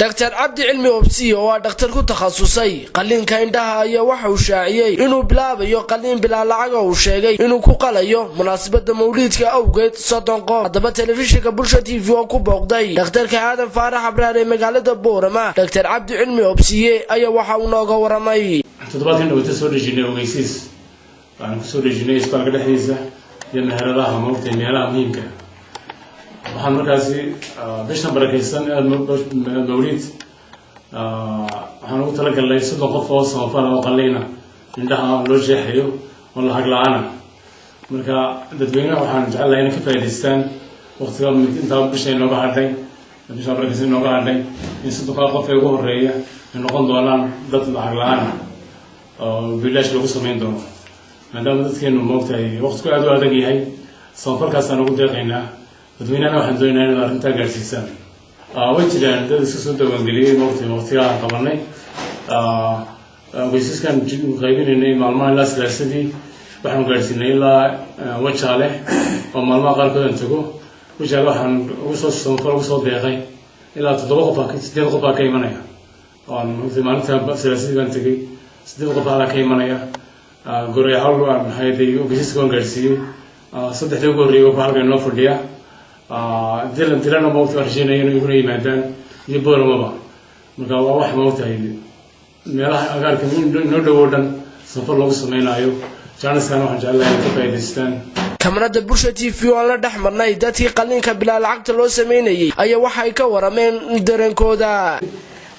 Dr Cabdi Cilmi Obsiye oo ah dhakhtar ku takhasusay qalliinka indhaha ayaa waxa uu shaaciyey inuu bilaabayo qalliin bilaa lacag oo uu sheegay inuu ku qalayo munaasabada mawliidka awgeed 30 qof. Haddaba, telefishinka Bulsha TV oo ku booqday dhakhtarka Aadan Faarax Abraar ee magaalada Boorama, Dr Cabdi Cilmi Obsiye ayaa waxa uu nooga waramay. Toddobaadkan dhawata soo dhejinay ogeysiis. Waxaan kusoo dhejinay isbitaalka dhexdiisa iyo meheradaha, moogtay, meelaha muhiimka. Waxaan markaasi bishan barakaysan mawliid waxaan ugu talagalnay 30 qof oo samafal oo qalliina indhaha loo jeexayo oo lacag la-aana. Marka dadweynaha waxaan jecelahay inay ka faa'idaystaan waqtiga intaa bisha inooga hadhay, bisha barakaysan inooga hadhay, in 30-kaa qof ee ugu horeeya ay noqon doonaan dad lacag la-aana oo bilaash lagu samayn doono, maadaama dadkeenu, moogtahay, waqtigu aada u adag yahay. Samafalkaasaan ugu deeqaynaa. Dadweynahana waxaan doonaynaa inaad arrintaa gaadhsiisaan. Way jiraan dad iska soo diiwaangeliyey, moogtay, waqtigaa qabanay ogeysiiskaan qaybinaynay maalmaha ilaa Salaasadii. Waxaanu gaadhsiinay ilaa Wajaale oo maalmaha qaarkood aan tago. Wajaale waxaan ugu soo samafal ugu soo deeqay ilaa toddoba qof, sideed qof baa ka imanaya. Oan moogtay, maalinta Salaasadii baan tegey, sideed qof halaa ka imanaya. Goreyaal aan maxay ogeysiiska waan gaadhsiiyey. Saddexdii ugu horreeyay waa halkan inoo fadhiya. Dilan dilana, moogta, waan rajeynaya inay iguna yimaadaan iyo Booramaba. Marka waa wax, moogtahay, meelaha agaarka inoo dhow oo dhan safar loogu sameynaayo. Jaaniskana waxaan jecelahay inay ka faa'idaystaan. Kamarada Bulsha TV oo aan la dhex marnay dadkii qalliinka bilaa lacagta loo sameynayay ayaa waxay ka warameen dareenkooda.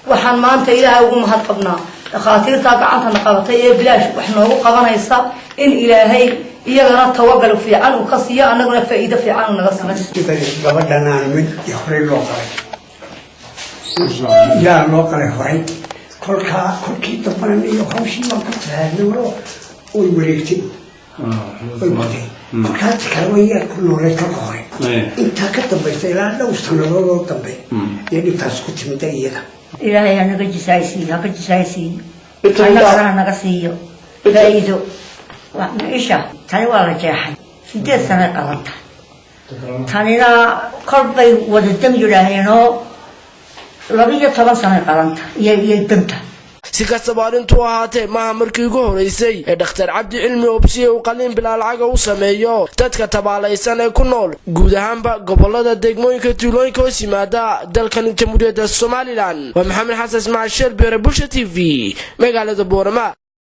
Waxaan maanta Ilaahay ugu mahad qabnaa dhakhaatiirtaa gacantana qabatay ee bilaash wax noogu qabanaysa, in Ilaahay iyagana tawagal fiican uu ka siiyo, annaguna faa'iido fiican uu naga siiyo. Gabadhanaan mid horey loo qalay, yaa loo qalay horay. Kolkaa kolkii dambana iyo hawshii baan ku tahaanay way wareegtay, way watay. Kolkaas kale way yar ku nooleed kolka hore. Intaa ka dambaysa ilaa dhowr sannadood oo dambe iyo dhibtaas ku timida iyada. Ilaahay hanaga jisaaysiiyo, haka jisaaysiiyo, annagana hanaga siiyo faa'iido. Isha tani waa la jeexay, 8 sanay qabanta. Tanina kol bay wada dam yidhaaheenoo 12 sanay qabanta iyo damta. Si kastaba arrintu ahaatee, maaha markii ugu horeysay ee dhakhtar Cabdi Cilmi Obsiye uu qalliin bilaa lacaga u sameeyo dadka tabaalaysan ee ku nool guud ahaanba gobolada, degmooyinka, tuulooyinka hoos yimaada dalkan Jamhuuriyadda Somaliland. Waa Maxamed Xasan Ismaaciil Sheer Beere, Bulsha TV, magaalada Boorama.